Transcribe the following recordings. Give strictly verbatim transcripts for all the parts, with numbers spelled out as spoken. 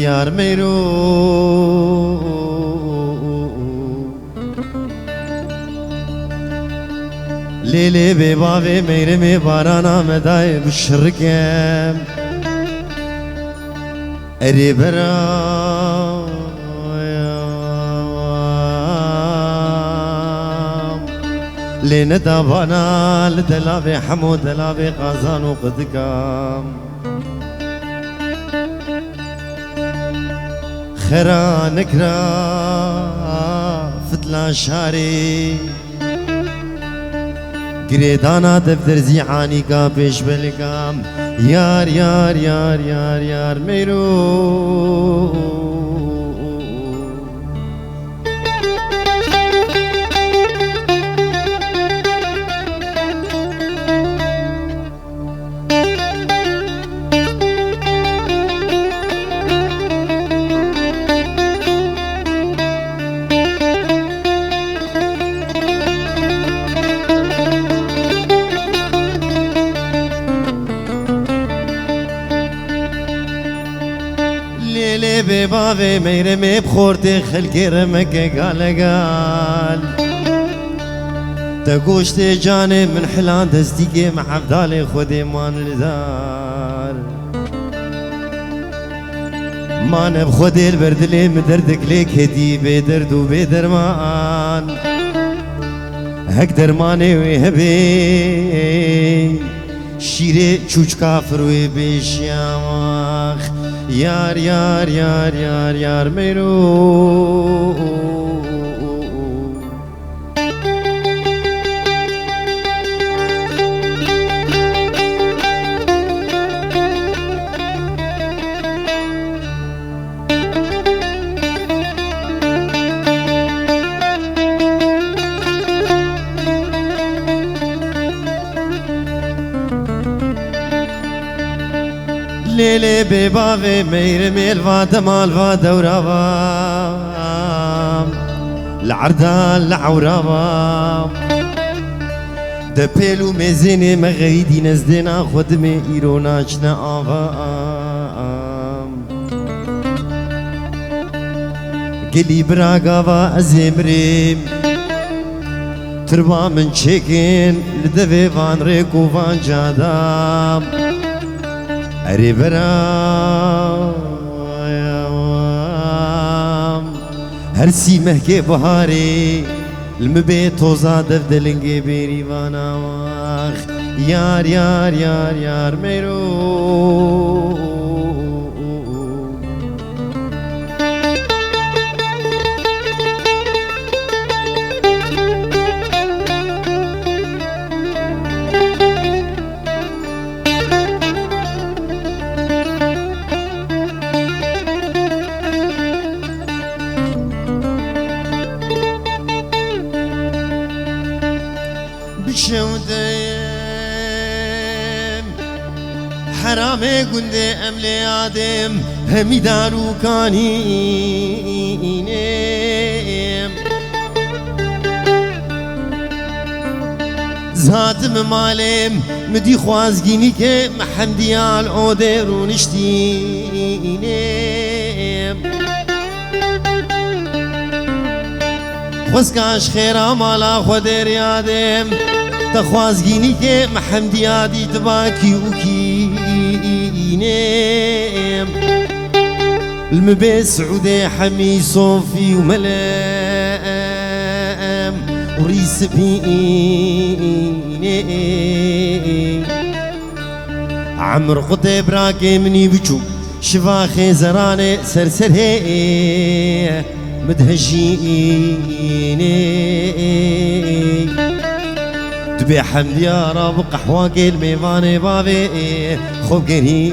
Yar meyro. Lê lê bê bavê meyrimê barana me dayê bişirikem. Erê bera. Lê nedabana li delavê hemo delavê qazan û qidikam. Xera nikra fitla şarê. Girêdana defterzî anîka pêşbelikam. Yar, yar, yar, yar, yar, meyro. Lê lê bê bavê meyrimê bi xortê xelkê remeke galegal. Te goştê canê min hilan destîkê me evdalê Xwedê man li dar. Mane bi Xwedê li ber dilê min derdek lê ketî bê derd û bê derman. Hek dermanê wê hebê. Şîrê çûçka firwê bêşiya wax. Yar, yar, yar, yar, yar, meyro. Lê lê bê bavê meyrimê li va dema li va dewra va. Li erda li ewra va. De pêl û mêzênê me xeyîdî nezdê naxwe dimê îro naçine ava. Gelî bira gava ez ê mirêm. Tirba min çêkin li devê van rêk û van cada. Erê bera. Her sî mehkê biharê li min bê toza dev delingê bêrîvana wax. Yar, yar, yar, yar, meyro. Bişewdeyim heramê gundê em lê yadêm hemî dar û kanînêm. Zatim malêm mi dî xwazgînîkê mi hemdîya li odê rûniştînêm. Xwezka ji xêra mala xwe dêriyadêm. Te xwazgînîkê mi hemdîya dî diba kî û kînêm. Li min bê Siûdê hemî sofî û melem û rîsipînê. Emir qutê birakê minî biçûk şiva xêzeranê ser serê min dihejînê. Dibê hemdiya ra bi qehwakê li mêvanê bavê xwe gerîn.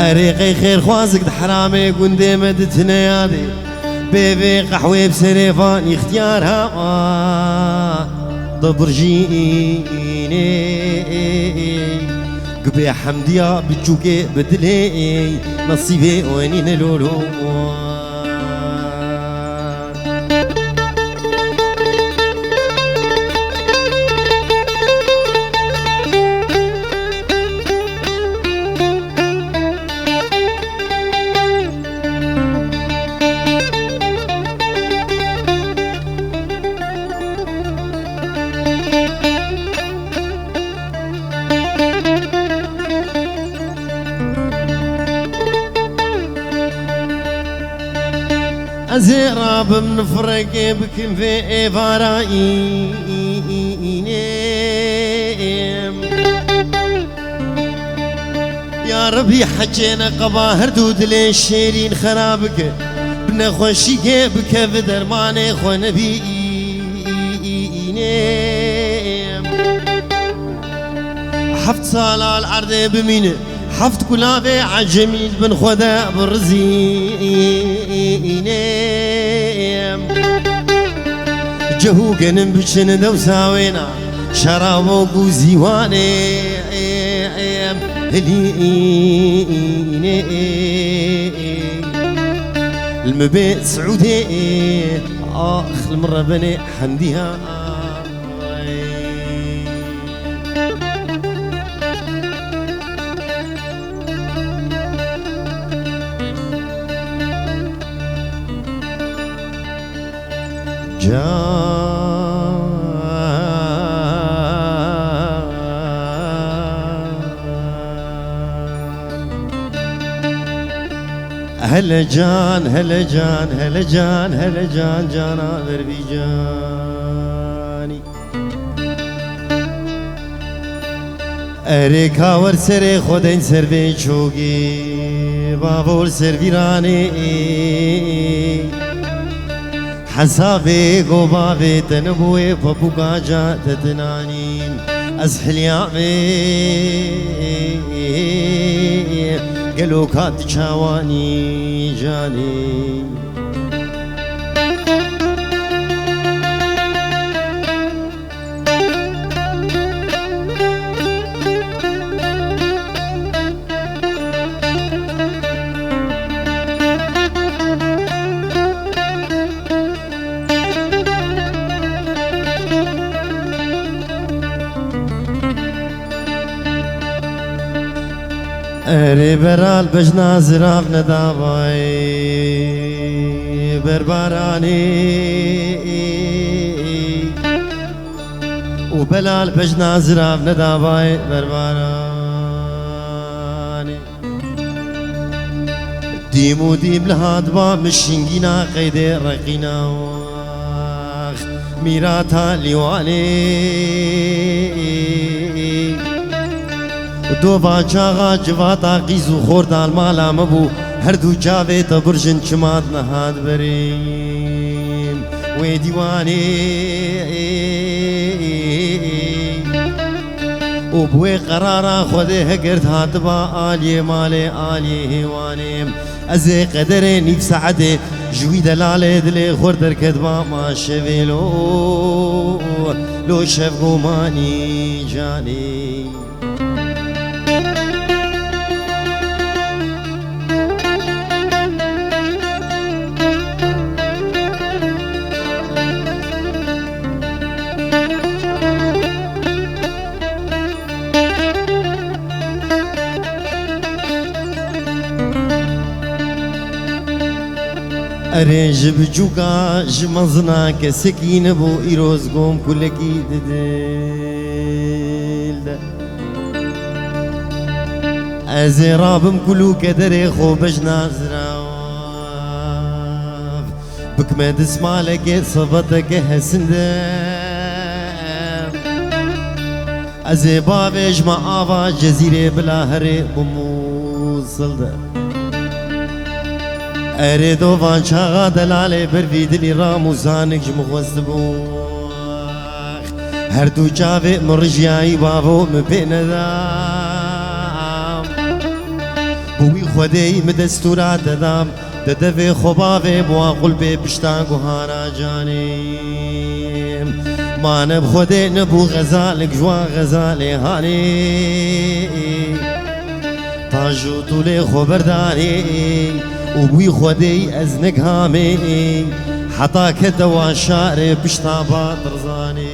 Erê qey xêrxwazik di heramê gundê me di tine yadê. Bê vê qehwê bi serê van îxtiyar hema dibirjînê. Gubê hemdiya biçûkê bi dilê nesîbê wenî ne lolo. Ez ê rabim nifrekê bikim vê êvara î-, î-, î-, înê. Ya Rebî hecê neqeba her du dilê şêrîn xera bike. Bi nexweşîkê bike bi dermanê xwe nebî î-, î-, î-, înê. Heft sala li erdê bimîne. Heft kulavê ecemî di bin xwe de birizîne. Ceh û genim biçin dewsa wêna, şerabo ku zîwanê hilîne. Li min bê Siûdê, ax li min rebenê hendiya. Can. Hele can, hele can, hele can, hele can, cana ver vî canî. Erê ka wer serê xwe deyn ser vê çogê, bavor ser vîranê. Hesabê go bavê te nebûyê, pepûka ca te dinanîm. Ez hilya me gelo ka tu çawanî canê. Erê beral bejna zirav nedavay berbaranê. Û belal bejna zirav nedavay berbaranê. Dîm û dîm li hatba min şingîna qeydê reqîna wax mîrata lîwanê. Dova çaxa civata qîz û xorta li mala me bû, her du çavê te birjin çima nihat berê wê dîwanê. Û bi wê qerara Xwedê hegirt hatiba aliyê malê, aliyê hêwanê. Ez ê qederê nîv saetê ji wî delalê dilê xwe derketba ma şevê lo, lo şev gomanî canê. Erê ji biçûka, ji mezina kesekî nebû, îro ez gom kulekî di dil de. Ez ê rabim kul û kederê xwe bejna zirav, bikme dismaleke sebeteke hesinde. Ez ê bavêjme ava Cezîrê bila herê bi Mûsil de. Erê dovan çaxa delalê ber vî dilî ram û zanik ji min xwestibû. Her du çavê min rijiyayî bavo min pê neda. Bi wî Xwedêyî min destûra te dam. Di devê xwe bavê bi wan qulbê pişta guhara canê. Ma ne bi Xwedê nebû xezalik ji wan xezalê hanê. Tac û tûlê xwe berdanê û bi wî Xwedê ez nigamê. Heta kete wan şarê pişta ba dirzanê.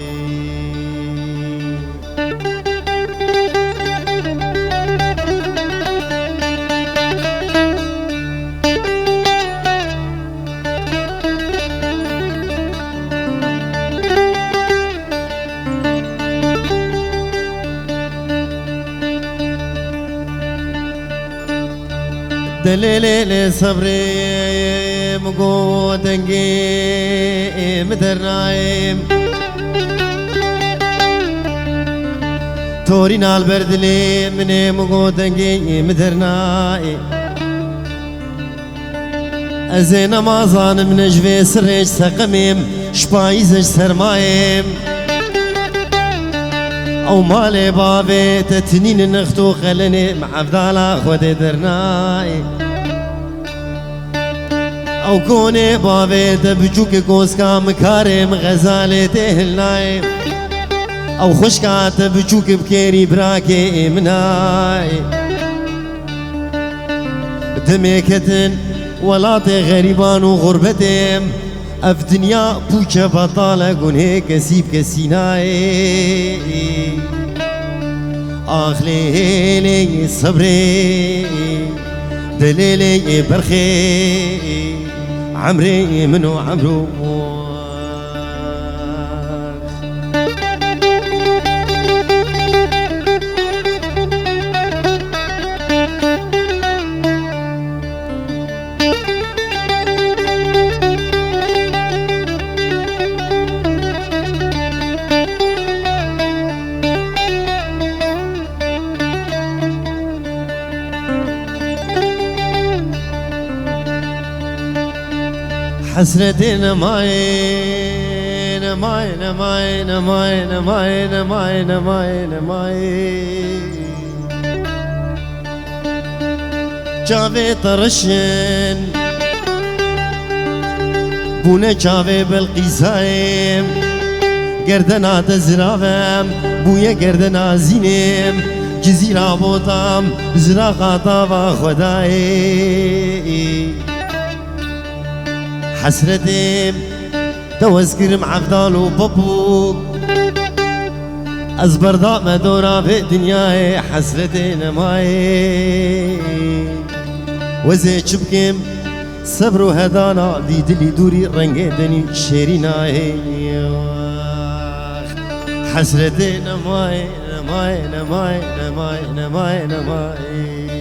Delê lê lê sebrê Min got dengê min dernayê. Torîna li ber dilê min ê, min got dengê min dernayê. Ez ê nema zanim ne ji vê sirê ji seqimêm, ji payîzê ji sermayêm. Ew malê bavê te tinînin xift û qelenê, min evdala Xwedê dernayê. Ew konê bavê te biçûk e, koska min karê min xezalê tê hilnayê. Ew xwişka te biçûk e, bi kêrî birakê min nayê. Demê ketin welatê xerîban û xurbetê, ev dinya pûçe betal e, gunhê kesî bi kesî nayê. Ax lê lê sebrê, delê lê berxê, emrê min û emro. Hesretê nemayê, nemayê, nemayê. Çavê te reşin bûne çavê Belqîsayê. Gerdena te zirav e, bûye gerdena zînê. Cizîra Botan, ziraxa tava Xwedayê. Hesretê te wez kirim evdal û bapûk. Ez berdame dora vê dinyayê, hesretê nemayê. Wezê çi bikim, sebr û hedana vî dilî dûrî, rengê denî şêrînayê. Hesretê nemayê, nemayê, nemayê.